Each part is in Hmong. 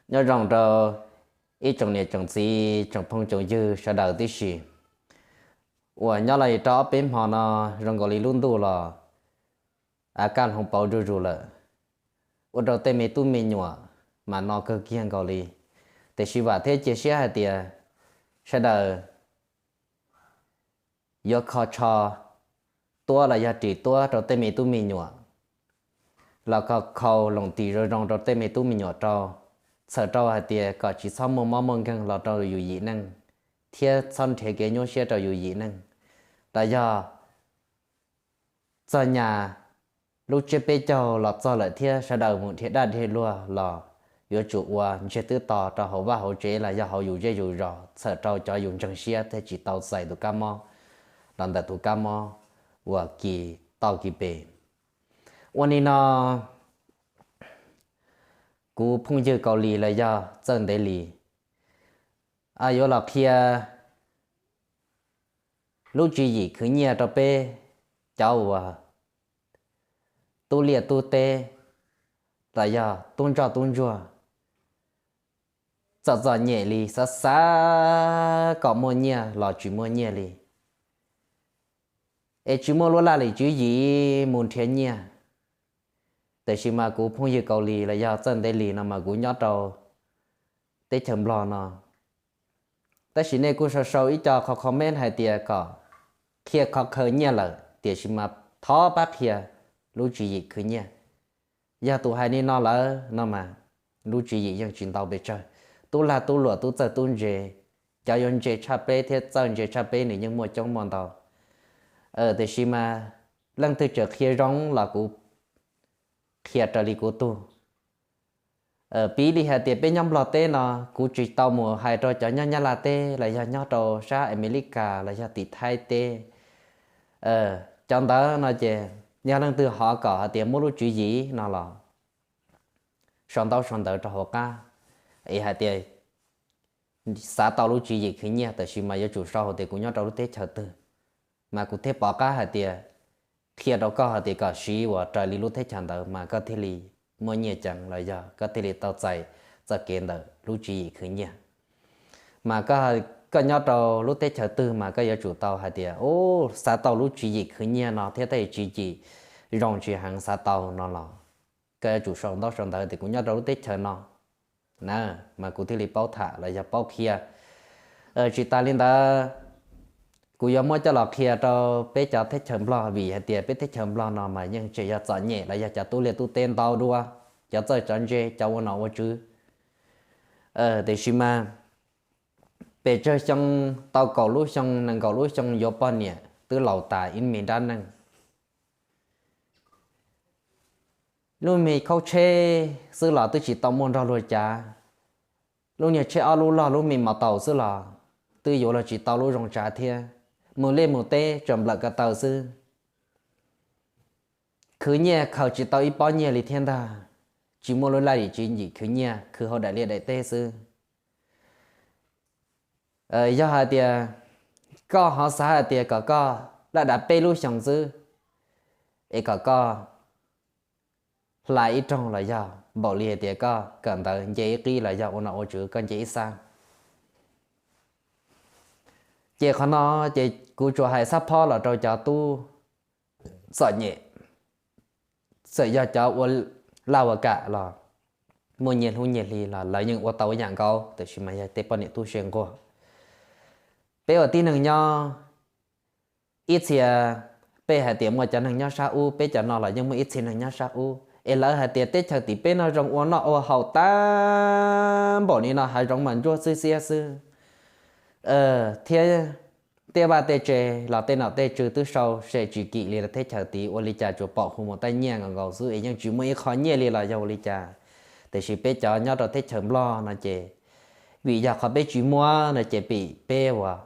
Nyob zoo rau ib tsoom niam tsoom txiv tsoom phooj tsoom ywg sawv daws tib si uas nyob los rau ob peb hmo no zoo nkaus li lub ntuj los a kaj hloov pauv zuj zus lawm, ua rau tej me tub me nyuam mas no kawg kiag nkaus li. Tiam sis vam thiab cia siab hais tias sawv daws yuav kho tsho tuab los yog ris tuab rau tej me tub me nyuam, los kho khau loos tis zoo zoo rau tej me tub me nyuam rau, txhawm rau hais tias kom tsis txhob muaj mob muaj nkeeg los rau yus yim neej, thiab txhob nrhiav kev nyuaj siab rau yus yim neej. Los yog txog nyas lub tsiab peb caug los txog lawm thiab sawv daws mus dhia dab dhia luag los yuav tsum ua ntsiag twb to rau hauv vaj hauv tsev los yog hauv yus zej yus zos, txhawm rau cov yus ntseeg siab thiaj tsis tau txais tus kab mob los ntawm tus kab mob uas kis tau kis pes. Ua li no, kuv phooj ywg Kaus Lis los yog Txawj Ntev Lis yuav los qhia lub tswv yim khwv nyiaj rau peb cov uas tub liaj tub teb los yog tub ntsoj tub ntsuag, txom txom nyem li, xav xav kom muaj nyiaj los tsis muaj nyiaj li, es tsis muaj lub laj lim tswv yim mus nrhiav nyiaj. Tiam sis mas kuv phooj ywg Kaus Lis los yog Txawj Ntev Lis no mas kuv nyob rau teb chaws Nplog no, tab sis nej kuj sau sau ib co qhov comment hais tias kom qhia qhov khaws nyiaj lawm, tiam sis mas thov pab qhia lub tswv yim khwv nyiaj. Yog tus hais li no lawm no mas lub tswv yim yeej tsis ntau pes tsawg. Tub lag tub luam tub txawj tub ntse, cov yuav ntse tshaj peb thiab txawj ntse tshaj peb nws yeej muaj coob muaj ntau. Tiam sis mas leej twg tseem qhia zoo los kuv qhia raws li kuv tug. Piv li hais tias peb nyob Nplog teb no, kuv tsis tau mus hais rau cov nyob Nyab Laj teb los yog nyob rau sab Amelikas los yog tim Thaib teb. Cov ntawd no ces yog leej twg ho kom hais tias muab lub tswv yim no los sau ntaub sau ntawv rau hauv qab es hais tias xav tau lub tswv yim khwv nyiaj, tiam sis mas yuav tsum sau hais tias kuv nyob rau lub teb chaws twg, mas kuv thiaj pom qab hais tias qhia rau koj hais tias kom siv uas raws li lub teb chaws ntawd mas koj thiaj li muaj nyiaj ceev los yog koj thiaj li tau txais txoj kev ntawm lub tswv yim khwv nyiaj. Mas koj nyob rau lub teb chaws twg mas koj yuav tsum tau hais tias, u, xav tau lub tswv yim khwv nyiaj no thiab tej tswv yim zoo tsis heev xav tau no los koj yuav tsum sau ntaub sau ntawv tias kuv nyob rau lub teb chaws no na, mas kuv thiaj li paub tham los yog paub qhia. Tsis tas li ntawd, kuv yuav muab coj los qhia rau peb cov teb chaws Nplog, vim hais tias peb teb chaws Nplog no mas yeej tseem yog txom nyem los yog cov tub liaj tub teb ntau dua, cov txawj cov ntse, cov ua nom ua tswv. Tiam sis mas pes tsawg xyoo, tau kaum lub xyoo nees nkaum lub xyoo yuav poj niam twb laus tas ib me nrab neej. Lub me khaub tsheb xwb los twb tsis tau muaj nrog luag cav, lub niag tsheb ob lub log lub me mos taus xwb los twb yuav luag tsis tau lub zoo tsav thiab, mus liaj mus teb tsuas nplawm ko taw xwb. Khwv nyiaj khaws tsis tau ib pob nyiaj li thiab ntag, tsis muaj lub laj lim tswv yim khwv nyiaj, khwv hauv daim liaj daim teb xwb. Yog hais tias koj ho xav hais tias kom koj laj dav peb lub xyoo xwb es kom koj hla ib rooj los yog npaum li hais tias koj kawm ntawv nce ib qib los yog ua nom ua tswv koj nce ib xab, ces qhov no ces kuv tsuas hais xab phob los rau cov tub txom nyem. Txawm yog cov ua laj ua kam los muaj nyiaj hlub nyiaj hli los lawv yeej ua tau ib yam nkaus, tiam sis mas yog tej poj niam tub se nquag. Peb ua tib neeg nyob, ib txhia peb hais tias muaj cov neeg nyob sab ub, peb cov no los yeej muaj ib txhia neeg nyob sab ub, es lawv hais tias teb chaws tim peb no zoo ua noj ua haus tag npaum li no, hav zoov mas ntsuab xwb xiab xwb, thiab tej vaj tej tse los tej nom tej tswv twb sau se tsis kim li teb chaws tid, ua li cas tsuas pom hu mus taj nyiaj nkaus nkaus xwb es yeej tsis muaj ib qho nyiaj li los yog ua li cas. Tiam sis peb cov nyob rau teb chaws Nplog no ces vim yog qhov peb tsis muaj no ces pim peb uas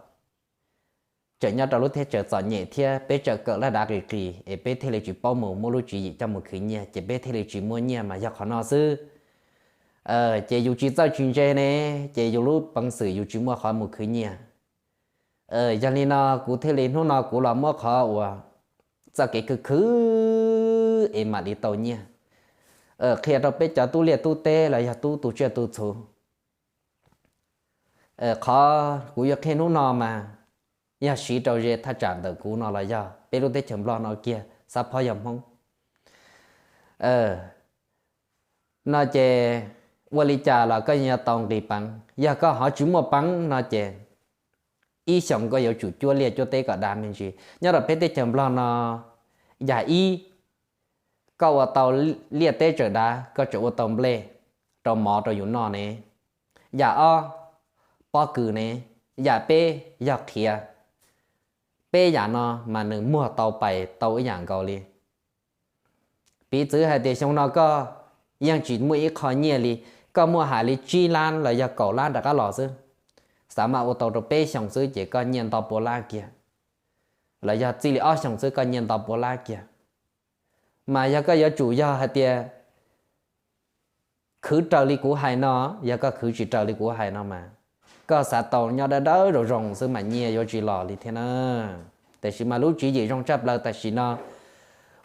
tseem nyob rau lub teb chaws txom nyem thiab peb tseem kawm laj dav qis qis es peb thiaj li tsis paub mus muab lub tswv yim coj mus khwv nyiaj ces peb thiaj li tsis muaj nyiaj mas yog qhov no xwb. Ces yus tsis txawj tsis ntse ne, ces yus lub peev xwm yus tsis muaj qhov mus khwv nyiaj. Yog li no kuv thiaj li hnub no kuv los muab qhov uas txoj kev khwv khwv es mam li tau nyiaj qhia rau peb cov tub liaj tub teb los yog tub tu tsiaj tu txhu. Qhov kuv yuav qhia hnub no mas yog siv rau ze thaj tsam ntawm kuv no los yog peb lub teb chaws Nplog no kiag, xab phob yog Hmoob no ces ua li cas los koj yeej yuav tau nqis peev. Yog koj ho tsis muaj peev no ces ib xyoos koj yuav tsum cuab liaj cuab teb kom dav me ntsis. Nyob rau peb teb chaws Nplog no, yam ib, koj ua tau liaj teb tseem dav, koj tseem ua tau nplej rau mov rau yus noj ne. Yam ob, pob kws ne. Yam peb, yog qhiav. Peb yam no mas nws muag tau pais tau ib yam nkaus li. Piv txwv hais tias xyoo no koj yeej tsis muaj ib qho nyiaj li, koj muaj hais li tsib lab los yog kaum lab rov qab los xwb, xav mas ua tau rau peb xyoos xwb ces koj nyiaj nto pua lab kiag, los yog txij li ob xyoos xwb koj nyiaj nto pua lab kiag. Mas yog koj yuav tsum yog hais tias khwv raws li kuv hais no, yog koj khwv tsis raws li kuv hais no mas koj xav tau nyob dawb dawb zoo zoo xwb mas nyiaj yuav tsis los li thiab na. Tiam sis mas lub tswv yim zoo tshaj plaws tam sim no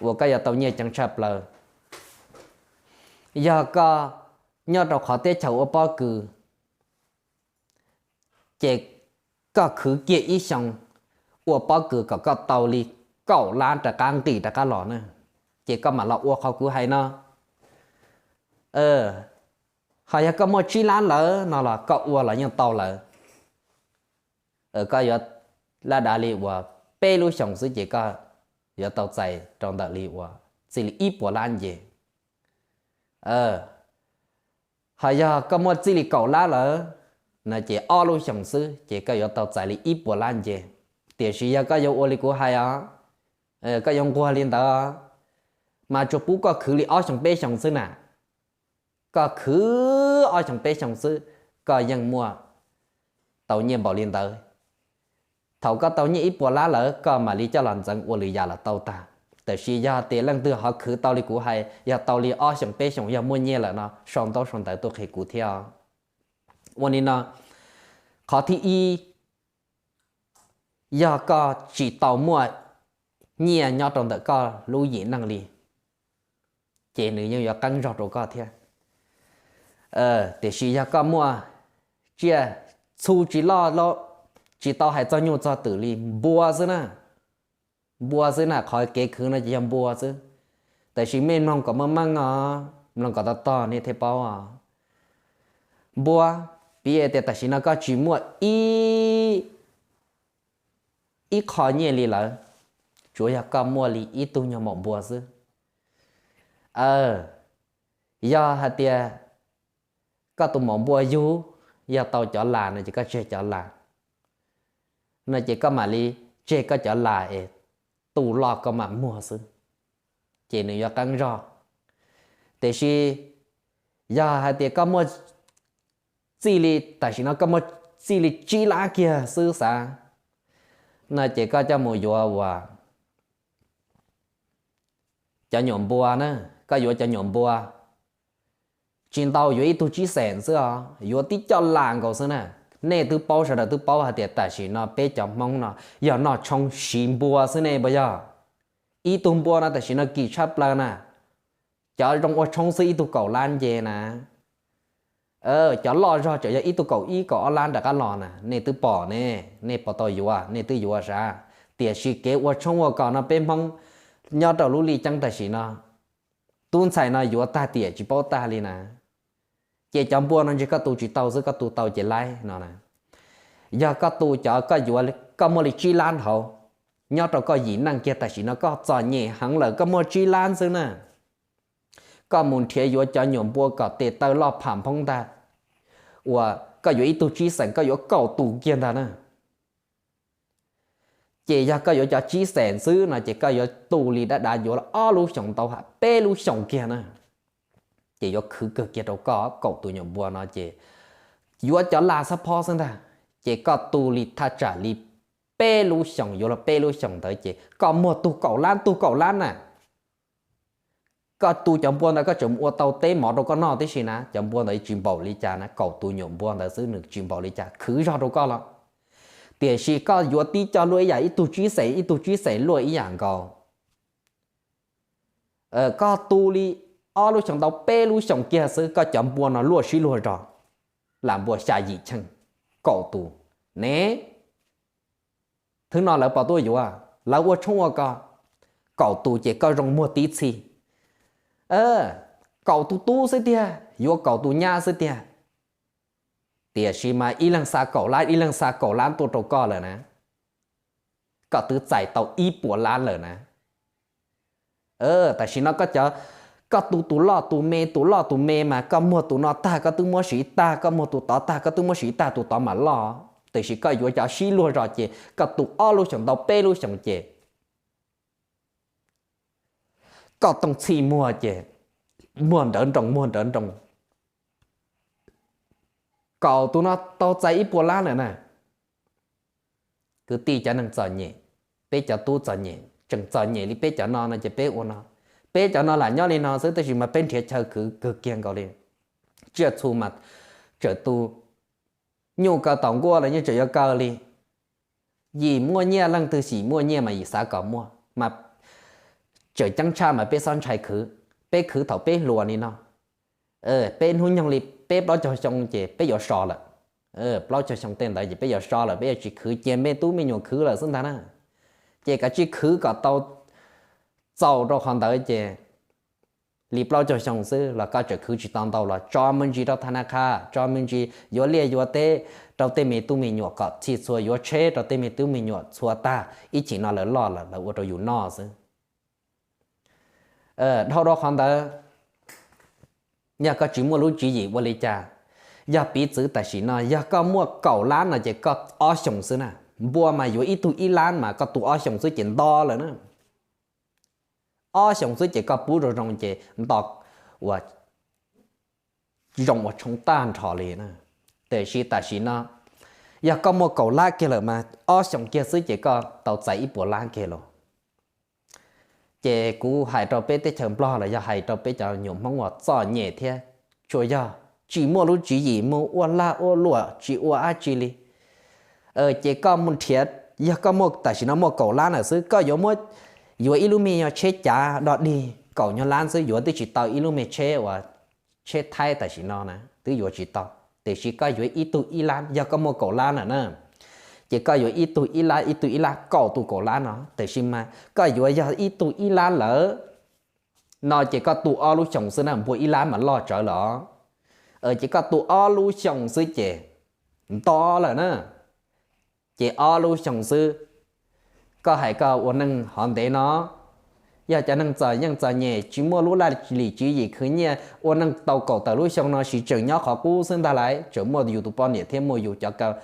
uas koj yuav tau nyiaj ceev tshaj plaws, yog koj nyob rau qhov teb chaws ua pob kws, ces koj khwv kiag ib xyoos ua pob kws kom koj tau li kaum lab rov qab nqis rov qab los na, ces koj mam los ua qhov kuv hais no. Ho yog koj muaj tsib lab lawm no los koj ua los yeej tau lawm. Koj yuav laj dav li uas peb lub xyoos xwb ces koj yuav tau txais rau ntawm li uas txij li ib puas lab nce. Ho yog koj muaj txij li kaum lab lawm no ces ob lub xyoos xwb ces koj yuav tau txais li ib puas lab nce. Tiam sis yog koj yuav ua li kuv hais os, koj yuav nquag li ntawd, mas tsuas pub koj khwv li ob xyoos peb xyoos xwb na. Koj khwv ob xyoos peb xyoos xwb, koj yeej muaj tau nyiaj npaum li ntawd. Thaum koj tau nyiaj ib puas lab lawm koj mam li coj los ntxeev ua lwm yam los tau tag. Tiam sis yog tias leej twg ho khwv tau li kuv hais, yog tau li ob xyoos peb xyoos yog muaj nyiaj lawm no sau ntaub sau ntawv tuaj qhia kuv thiab. Ua li no, qhov thib ib, yog koj tsis tau muaj nyiaj nyob rau ntawm koj lub yim neej li, ces nws yeej yuav qeeb zog rau koj thiab. Tiam sis yog koj muaj tsiaj txhu tsis loj, tsis tau hais txog nyuj txog twm li, npua xwb na. Npua xwb na, qhov kev khwv no ces yog npua xwb. Tiam sis mej mloog kom meej meej os, mloog kom tog tog nej thiaj paub os. Npua, piv tias tam sim no koj tsis muaj ib ib qho nyiaj li lawm, tsuav yog koj muaj li ib tug nyuag maum npua xwb. Yog hais tias koj tus maum npua yug, yog tau cov las no ces koj tseg cov las no ces koj mam li tseg koj cov las es tu loj koj mam muag xwb, ces nws yuav qeeb zog. Tiam sis yog hais tias koj muaj txij li, tam sim no koj muaj txij li tsib lab kiag xwb xav, no ces koj coj mus yuav uas cov nyuam npua na, koj yuav cov nyuam npua tsis ntau, yuav ib tug tsib xees xwb os, yuav tib coj las nkaus xwb na. Nej twb paub, sawv daws twb paub hais tias tam sim no peb cov Hmoob no yog noj tshoob siv npua xwb ne puas yog? Ib tug npua no tam sim no kim tshaj plaws na. Cov zoo ua tshoob xwb ib tug kaum lab nce na. Cov loj zog tseem yog ib tug kaum ib kaum ob lab nram qab los na, nej twb pom ne, nej puas tau yuav, nej twb yuav sav. Tiam sis kev ua tshoob ua kos no peb Hmoob nyob rau lub lij ceeb tam sim no, tub ntxhais no yuav tag tiam tsis paub tag li na. Ces cov npua no ntshe koj tu tsis tau xwb, koj tu tau ces laib no na. Yog koj tu cov, koj yuav, koj muaj li tsib lab hauv, nyob rau koj yim neej kiag tam sim no koj txom nyem heev lawm, koj muaj tsib lab xwb na. Koj mus nrhiav yuav cov nyuam npua kom tes taw loj pham nphoob ntag, uas koj yuav ib tug tsib xees koj yuav kaum tus kiag ntag na. Ces yog koj yuav cov tsib xees xwb no ces koj yuav tu li dab dav yuav ob lub xyoos ntau ha peb lub xyoos kiag na. Ces yuav khwv kawg kiag rau koj kaum tus nyuam npua no ces yuav cov las xab phob xwb ntag. Ces koj tu li thaj tsam li peb lub xyoos, yuav luag peb lub xyoos ntawd ces koj muag tug kaum lab tug kaum lab na. Koj tu cov npua ntawd koj tseem mus ua tau teb mov rau koj noj tib si na, cov npua ntawd tsis npaum li cas na, kaum tus nyuam npua ntawd xwb nws tsis npaum li cas khwv zog rau koj los. Tiam sis koj yuav tib co luaj ib yam, ib tug tsib xees ib tug tsib xees luaj ib yam nkaus. Koj tu li ob lub xyoos ntau peb lub xyoos kiag xwb koj cov npua no luaj sib luag zog, lam npua xya yim cheej, kaum tus ne. Thwv no lawv puas tuaj yuav? Lawv ua tshoob ua kos, kaum tus ces koj zoo muag tib txhij. Kaum tus tub xwb tiag, yuav kaum tus nyab xwb tiag. Tiam sis mas ib leeg xa kaum lab, ib leeg xa kaum lab tuaj rau koj lawm na, koj twb txais tau ib puas lab lawm na. Tam sim no koj cov, koj tu tus loj tus me, tus loj tus me mas koj muag tus no tag koj twb muab siv tag, koj muag tus tod tag koj twb muab siv tag, tus tod mas loj. Tiam sis koj yuav cov sib luag zog ces koj tu ob lub xyoos tau peb lub xyoos ces koj tooj txhij muag ces muag nrawv nroos muag nrawv nroos. Kaum tus no tau txais ib puas lab lawm na. Kwv tij cov neeg txom nyem, peb cov tub txom nyem tseem txom nyem li peb cov no no ces peb ua no, peb cov no lam nyob li no xwb tab sis mas peb nrhiav chaw khwv kawg kiag nkaus li. Tsiaj txhu mas tseem tu, nyuj kaw taum nkuaj los yeej tseem yuav kaw li. Yim muaj nyiaj, leej twg yim muaj nyiaj mas yim xav kom muaj mas tseem ceeb tshaj mas peb txhob ntshai khwv, peb khwv thaum peb hluas li no. Peb hnub nyoog li peb plaub caug xyoo ces peb yuav so lawm. Plaub caug xyoo tej ntawd ces peb yuav so lawm, peb yuav tsis khwv, cia me tub me nyuam khwv lawm xwb ntag na. Ces kav tsij khwv kom tau txaus rau qhov ntawd ces li plaub caug xyoo xwb los koj tseem khwv tsis tau ntau los tso me ntsis rau tha na kha, tso me ntsis yuav liaj yuav teb rau tej me tub me nyuam kom txhij txhua, yuav tsheb rau tej me tub me nyuam txhua tag, ib chim no lawv loj lawm lawv ua rau yus noj xwb. Dhau rau qhov ntawd, yog koj tsis muaj lub tswv yim ua li cas, yog piv txwv tam sim no yog koj muaj kaum lab no ces koj ob xyoos xwb na. Npua mas yuav ib tug ib lab mas koj tu ob xyoos xwb ces nto lawm na. Ob xyoos xwb ces koj pub zoo zoo ces nto ua zoo ua tshoob tag nrho li na. Tiam sis tam sim no yog koj muaj kaum lab kiag lawm mas ob xyoos kiag xwb ces koj tau txais ib puas lab kiag los. Ces kuv hais rau peb teb chaws Nplog los yog hais rau peb cov nyuam Hmoob uas txom nyem thiab tsuas yog tsis muaj lub tswv yim mus ua lag ua luam tsis ua dab tsi li. Ces koj mus nrhiav, yog koj muaj tam sim no muaj kaum lab lawm xwb koj yuav muab, yuav ib lub me nyuag tsheb cav do dig kaum nyuag lab xwb yuav twb tsis tau ib lub me tsheb uas tsheb Thaib tam sim no na twb yuav tsis tau. Tiam sis koj yuav ib tug ib lab, yog koj muaj kaum lab lawm na, ces koj yuav ib tug ib lab ib tug ib lab kaum tus kaum lab no. Tiam sis mas koj yuav yog ib tug ib lab lawm no ces koj tu ob lub xyoos xwb na, npua ib lab mas loj tsawv lawm os. Ces koj tu ob lub xyoos xwb ces nto lawm na. Ces ob lub xyoos xwb, koj hais koj ua neej hov ntev no, yog cov neeg txom yeej txom nyem tsis muaj lub laj lim tswv yim khwv nyiaj ua neej tau kaum tawm lub xyoo no siv tseem nyob qhov qub xwb ntag lauj, tseem muaj yus tus poj niam thiab muaj yus cov,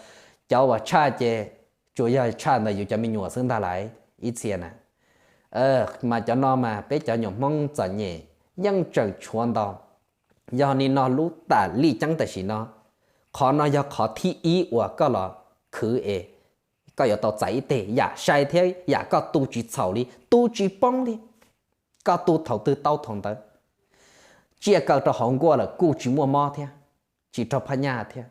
cov uas tshaj ces tsuas yog tshaj ntawm yus cov me nyuam xwb ntag lauj ib txhia na. Mas cov no mas peb cov nyuam Hmoob txom nyem yeej tseem tshuav ntau. Yog li no lub tas lij ceeb tam sim no, qhov no yog qhov thib ib uas koj los khwv es koj yuav tau txais ib teg yam sai thiab yam koj tu tsis txhaum li, tu tsis poob li. Koj tu thaum twg tau thaum ntawd. Tsiaj kaw rau hauv nkuaj lawm kuj tsis muaj mob thiab, tsis raug phaj nyaj thiab.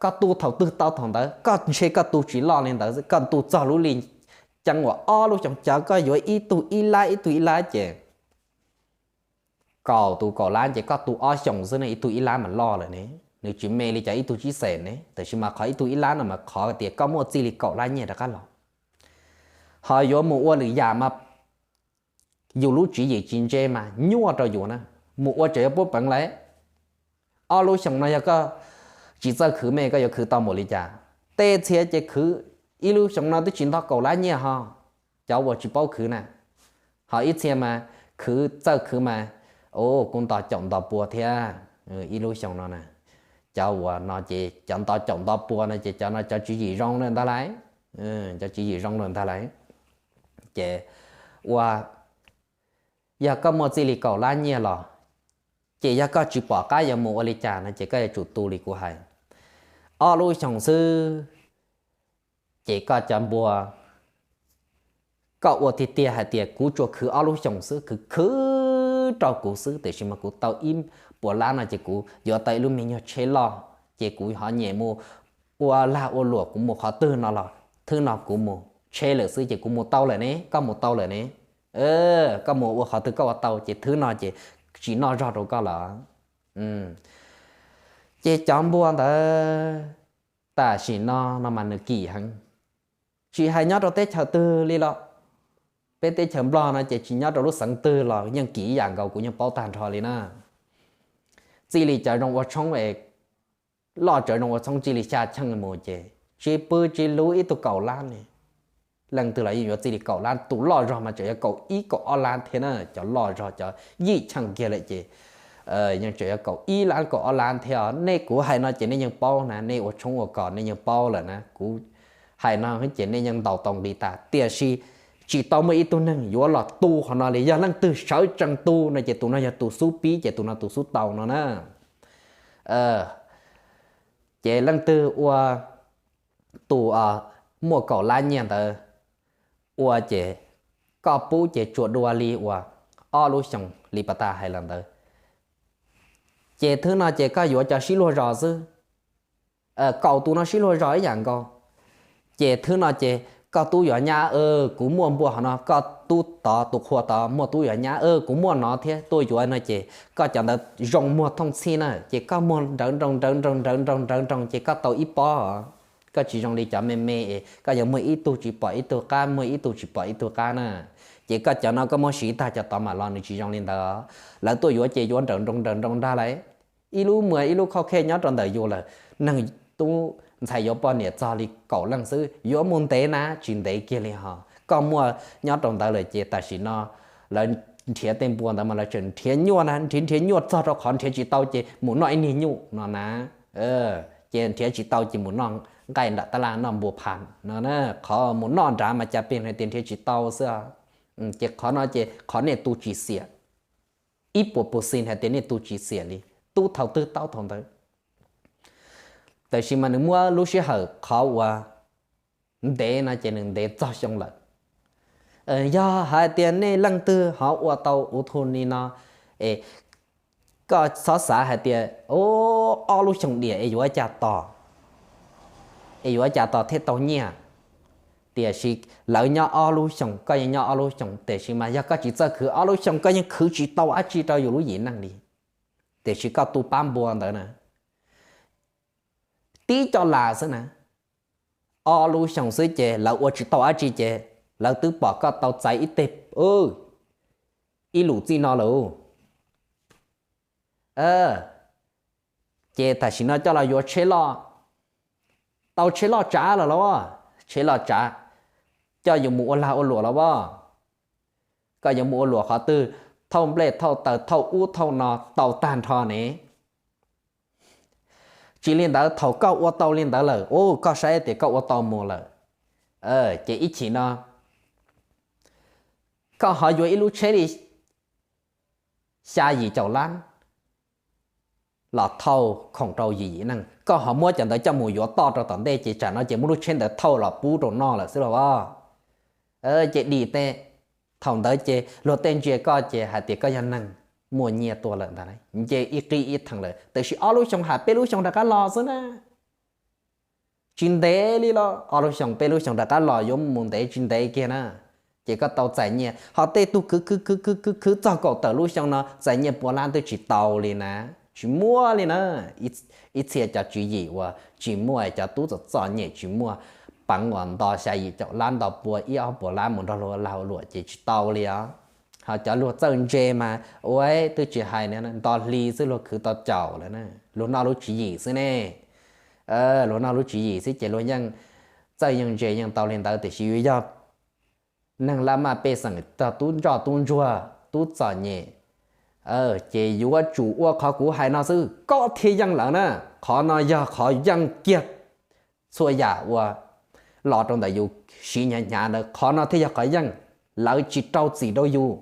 Koj tu thaum twg tau thaum ntawd, koj ntshe koj tu tsis loj li ntawd, koj tu txog lub lij ceeb uas ob lub xyoo cov koj yuav ib tug ib lab ib tug ib lab ces kaum tus kaum lab ces koj tu ob xyoos xwb ne, ib tug ib lab mas loj lawm ne. Nws tsis me li cov ib tug tsib xees ne, tiam sis mas qhov ib tug ib lab no mas qhov tias koj muaj txij li kaum lab nyiaj rov qab los. Ho yuav mus ua lwm yam mas yus lub tswv yim tsis ntse mas nyuaj rau yus na, mus ua tseem yuav puab peev lawm. Ob lub xyoos no yog koj tsis txawj khwv me koj yuav khwv tau npaum li cas? Tej txhia ces khwv ib lub xyoos no twb tsis nto kaum lab nyiaj ho, cov uas tsis paub khwv na. Ho ib txhia mas khwv txawj khwv mas, o, kuj nto caum nto pua thiab ib lub xyoos no na. Cov uas no ces cov nto caum nto pua no ces cov no cov tswv yim zoo lawm ntag lauj. Cov tswv yim zoo lawm ntag lauj. Ces ua, yog koj muaj txij li kaum lab nyiaj los, ces yog koj tsis pom qab yuav mus ua li cas no ces koj yuav tsum tu li kuv hais. Ob lub xyoos xwb, ces koj cov npua, koj ua tiag tiag hais tias kuv tsuas khwv ob lub xyoos xwb, khwv khwv rau kuv xwb, tiam sis mas kuv tau ib puas lab no ces kuv yuav tau ib lub me nyuag tsheb loj, ces kuv ho nyem mus ua lag ua luam, kuv mus qhov twg no los thwb no kuv mus tsheb lawm xwb ces kuv mus tau lawm ne, koj mus tau lawm ne. Koj mus ua qhov twg koj ua tau ces thwb no ces tsis noj zog rau koj lawm. Ces cov npua ntawd tam sim no no mas nws kim heev, tsis hais nyob rau teb chaws twg li los, peb teb chaws Nplog no ces tsis nyob rau lub xeev twg los yeej kim ib yam nkaus, kuv yeej paub tag nrho li na. Txij li cov zoo ua tshoob es loj tsawv zoo ua tshoob txij li xya cheej mus ces tsis pw tsis luv ib tug kaum lab li. Leej twg los yeej yuav txij li kaum lab, tus loj zog mas tseem yuav kaum ib kaum ob lab thiab na, cov loj zog cov yim cheej kiag lawm ces yeej tseem yuav kaum ib lab kaum ob lab thiab os. Nej, kuv hais no ces nej yeej paub na, nej ua tshoob ua kos nej yeej paub lawm na. Kuv hais no ces nej yeej ntaus tau nqi tas, tiam sis tsis tau muaj ib tug neeg yuav los tu qhov no li. Yog leej twg sawv tsees tu no ces tus no yog tus xub pib, ces tus no tus xub tau no na. Ces leej twg ua tus muaj kaum lab nyiaj ntawd ua ces koj pub ces tsuas dua li uas ob lub xyoo li pas tas hais los ntawd. Ces thwb no ces koj yuav cov sib luag zos xwb, kaum tus no sib luag zos ib yam nkaus. Ces thwb no ces koj tub yuav nyab, kuv muaj npua hov no, koj tub tod, tus qhua tod muaj tub yuav nyab, kuv muaj nov thiab, tuaj yuav no ces koj cov ntawd zoo muag thooj txhij na, ces koj muag nrawv nroos nrawv nroos nrawv nroos nrawv nroos ces koj tau ib pob os. Koj tsis zoo li cov me me es koj yuav muag ib tug tsis pom ib tug qab, muag ib tug tsis pom ib tug qab na. Ces koj cov no koj muab siv tag cov tod mam los, nws tsis zoo li ntawd. Lawv tuaj yuav ces yuav nrawv nroos nrawv nroos ntag lauj. Ib lub muag ib lub khauj khej nyob rau ntawm yus lawm, neeg tub ntxhais yuav poj niam txog li kaum leej xwb, yuav mus ntev na tsis ntev kiag li hos. Koj muaj nyob rau ntawd lawm ces tam sim no lawv nrhiav tej npua ntawd mas lawv tseem nrhiav nyuaj na, nrhiav nrhiav nyuaj txog rau qhov nrhiav tsis tau ces mus noj ib niag nyuj no na. Ces nrhiav tsis tau ces mus noj nqaij nram tab laj, noj npua phas no. Qhov mus noj nrad mas cas pes hais tias nrhiav tsis tau xwb. Ces qhov no ces qhov nej tu tsis xiam, ib puas pus xis hais tias nej tu tsis xiam li, tub thaum twg tau thaum ntawd. Tiam sis mas nws muab lub sij hawm qhov uas ntev no ces nws ntev txog xyoo lawm. Yog hais tias nej leej twg ho ua tau ua tug ni no es koj txhob xav hais tias ob lub xyoo diam es yuav ua cas tos, es yuav ua cas tos thiaj tau nyiaj. Tiam sis lawv nyob ob lub xyoo, koj yeej nyob ob lub xyoo, tiam sis mas yog koj tsis txawj khwv ob lub xyoo koj yeej khwv tsis tau dab tsi rau yus lub yim neej li. Tiam sis koj tu pab npua ntawd na, tib coj las xwb na, ob lub xyoo xwb ces lawv ua tsis tau dab tsi ces lawv twb pom koj tau txais ib teg, ib lus txij no lawm. Ces tam sim no coj los yuav tsheb loj, tau tsheb loj tsav lawm los, tsheb loj tsav coj yus mus ua lag ua luam los as. Koj yuav mus ua luam qhov twg, thauj nplej thauj taws thauj ub thauj no tau tag nrho ne. Tsis li ntawd, thaum koj ua tau li ntawd lawm, koj saib tias koj ua tau mus lawm, ces ib chim no koj ho yuav ib lub tsheb li xya yim caum lab los thauj khoom rau yim yim neej, koj ho muab cov ntawd coj mus yuav toj rau tom ntej ces tsam no ces muab lub tsheb ntawd thauj los pub rau noj lawm xwb los as. Ces dim teb, thaum ntawd ces luag tej ntsia koj ces hais tias koj yog neeg muaj nyiaj tuaj lawm ntag, nce ib qib ib theem lawm. Tiam sis ob lub xyoo hais peb lub xyoo rov qab los xwb na. Tsis ntev li los, ob lub xyoo peb lub xyoo rov qab los yuav mus ntev tsis ntev kiag na. Ces koj tau txais nyiaj, ho tej tug khwv khwv khwv khwv khwv khwv txog kaum tawm lub xyoo no txais nyiaj puas lab twb tsis tau li na. Tsis muaj li na. Ib txhia cov tswv yim uas tsis muaj, cov tub txom txom nyem tsis muaj, peev uas nto xya yim caum lab nto pua ib ob puas lab mus nrog luag lag luam ces tsis tau li os. Ho cov luag txawj ntse mas ua twb tsis hais, nto hli xwb luag khwv tau caum lawm na. Luag noj lub tswv yim xwb ne. Luag noj lub tswv yim xwb ces luag yeej txawj yeej ntse yeej tau li ntawd, tiam sis yus yog neeg laj maj pej xeem tog tub ntsoj tub ntsuag tub txom nyem, ces yuav tsum ua qhov kuv hais no xwb koj thiaj yeej lawm na. Qhov no yog qhov yeej kiag txhua yam uas los rau ntawm yus siv hnyav hnyav ntawd, qhov no thiaj yog qhov yeej. Lawv tsis rau txim rau yus.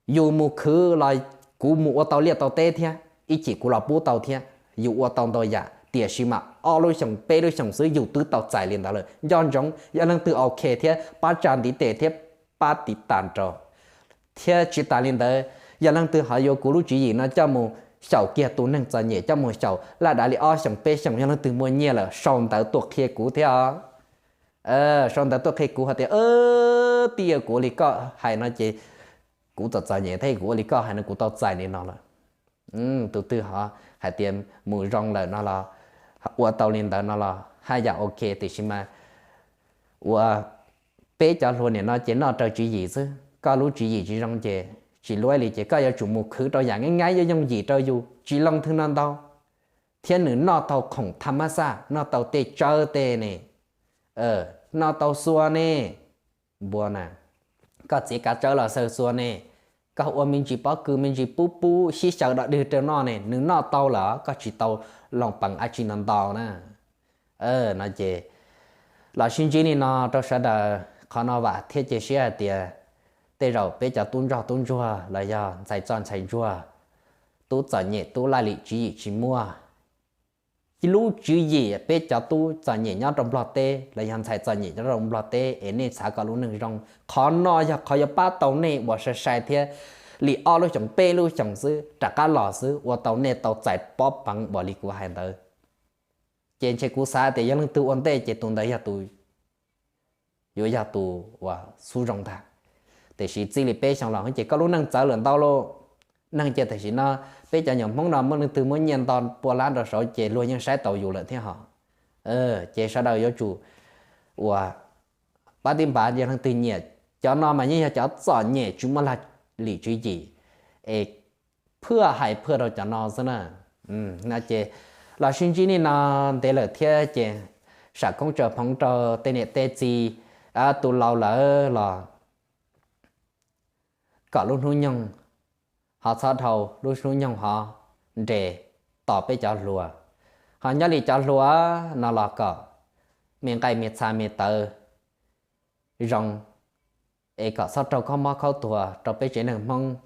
Yus mus khwv los kuv mus ua tau liaj tau teb thiab, ib chim kuv los pub tau thiab, yus ua tau ntau yam, tiam sis mas ob lub xyoos peb lub xyoos xwb yus twb tau txais li ntawd lawm. Nco ntsoov, yog leej twg ok thiab pab tsa ntiv tes thiab pab tiv tas rau, thiab tsis tas li ntawd, yog leej twg ho yuav kuv lub tswv yim no coj mus xyaum kiag tus neeg txom nyem, coj mus xyaum laj dav li ob xyoos peb xyoos, yog leej twg muaj nyiaj lawm sau ntawv tuaj qhia kuv thiab os. Sau ntawv tuaj qhia kuv hais tias, tij, kuv ua li koj hais no ces kuv txom txom nyem thiab kuv ua li koj hais no kuv tau txais li no lawm. Tus twg ho hais tias mus zoo lawm no los, ua tau li ntawd no los haj yam ok, tiam sis mas ua peb cov hluas nim no ces noj raws tswv yim xwb, koj lub tswv yim tsis zoo ces tsis luaj li ces koj yuav tsum mus khwv rau yam nyaib nyaib yooj yooj yim rau yus tsis loo thwj no ntau, thiab nws noj tau khoom thaj mab xaj, noj tau tej tsawb tej ne, noj tau xua ne, npua na, koj txiav kav tsawb los xaws xua ne, koj ua me ntsis pob kws me ntsis pub pub sib xyaw dog dig rau noj ne, nws noj tau lawm, koj tsis tau loo peev dab tsi no ntau na. No ces los sib ntsib li no rau sawv daws, qhov no vam thiab cia siab hais tias tej zaum peb cov tub ntsoj tub ntsuag los yog ntxhais txoj ntxhais ntsuag, tub txom nyem tub laj lim tswv yim tsis muaj, lub tswv yim peb cov tub txom nyem nyob rau Nplog teb los yog ntxhais txom nyem nyob rau Nplog teb es nej xav kom lub neej zoo, qhov no yog qhov yuav pab tau nej uas sai sai thiab li ob lub xyoos peb lub xyoos xwb rov qab los xwb ua tau nej tau txais pob peev uas li kuv hais ntawd. Ces ntshe kuv xav tias yog leej twg ua ntej ces tus ntawd yog tus yuav yog tus uas xub zoo ntag. Tiam sis txij li peb xyoo los ces koj lub neej txawv lawm ntau lauj. Neeg ces tam sim no peb cov nyuam Hmoob no muaj leej twg muab nyiaj nto pua lab rau saud ces luag yeej saib taus yus lawm thiab hos. Ces sawv daws yuav tsum uas pab tib npav yog leej twg nyiam. Cov no mas yeej yog cov txom nyem tsis muaj lag lim tswv yim es phwaj hais phwaj rau cov no xwb na. No ces los sib ntsib li no ntev lawm thiab ces sam koob tsaws hmoov rau tej niam tej txiv, tus laus lawm los kom lub hnub nyoog ho txhob dhau, lub hnub nyoog ho nres tos peb cov hluas. Ho nyob li cov hluas no los kom me nqaij me txha me tawv zoo, es kom txhob raug khaub mob khaub tuag rau peb tsev neeg Hmoob.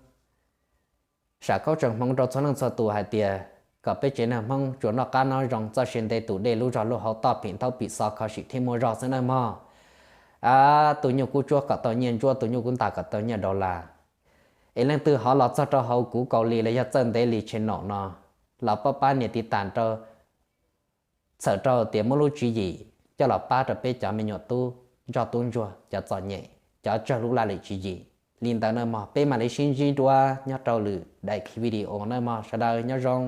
Sam koob tsaws hmoov rau txhua leej txhua tus hais tias kom peb tsev neeg Hmoob tsuas noj qab nyob zoo, txoj sia ntev tus dej lub zog lub hauv toj, phim ntaub phim xov kho siab thiab muaj zog xwb nawb mog. Tus nyuj kub tsuab kom tau nyiaj ntsuab, tus nyuj kub ntas kom tau nyiaj dollar. Es leej twg ho los txog rau hauv kuv Kaus Lis los yog Txawj Ntev Lis channel no los pab pab nias tiv tas rau, txhawm rau tias muab lub tswv yim coj los pab rau peb cov me nyuam tub ntsoj tub ntsuag, cov txom nyem, cov tsawg lub laj lim tswv yim. Li ntawd nawb mog, peb mam li sib ntsib dua nyob rau lwm daim video nawb mog, sawv daws nyob zoo.